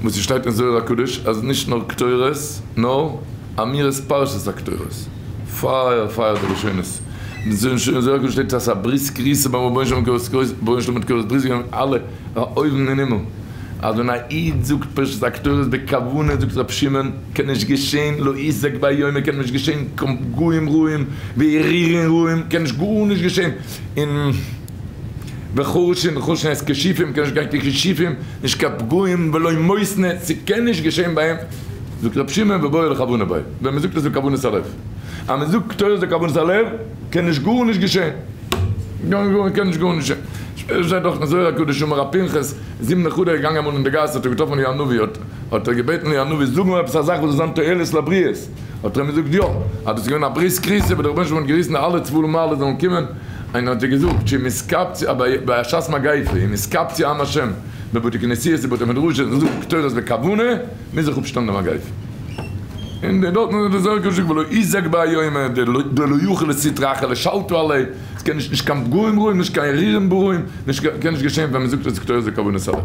וואס ס'שטייט אין זוהר הקדוש אז נישט נאר קטורת נאר אמירת פרשת הקטורת. פייער פייער די לשונות. אין זוהר הקדוש שטייט אז ס'איז א ברית כריתה ביים רבונו של עולם רבונו של עולם האט כורת ברית געווען מיט אלע אויבן אין הימל אז ווען א איד זאגט פרשת הקטורת בכוונה זאגט רבי שמעון קען נישט געשען לא יזעק ביום קען נישט געשען קיין פגעים רעים והרהורים רעים קען נישט גארנישט געשען און וחרשין חרשין הייסט כישופים קען נישט גיין קיין כישופים נישט קיין פגעים ולא מותנה ס'קען נישט געשען ביי אים זאגט רבי שמעון ובעי לכוונה ביה ווען מ'זאגט עס בכוונת הלב אז מ'זאגט קטורת בכוונת הלב קען נישט גארנישט געשען קען נישט גארנישט געשען שפעטער שטייט דאך אין זוהר הקדוש אמר ר' פנחס זימנא חדא איז געגאנגען אמאל אין די גאס האט ער געטראפן אליהו הנביא האט האט ער געבעטן אליהו הנביא זאג מיר עפעס א זאך וואס זאל זיין תועלת לבריות האט ער אים געזאגט יא אז דאס איז געווען א ברית כריתה וואס דער רבונו של עולם האט געריסן אלע צוואל מעלות זאלן קומען און האט ער געזאגט שמתקבצו ביי א שעת מגיפה אם יתקבצו עם השם בבתי כנסיות ובתי מדרשות און זאגן קטורת בכוונה מוז זיך אפשטעלן די מגיפה און דארטן האט דער זוהר הקדוש געזאגט ולא יזעק ביומא דלא יכיל לסטרא אחרא לשלטא עליה עס קען נישט נישט קיין פגעים רעים נישט קיין הרהורים רעים נישט קען נישט געשען ווען מען זאגט עס קטורת בכוונת הלב.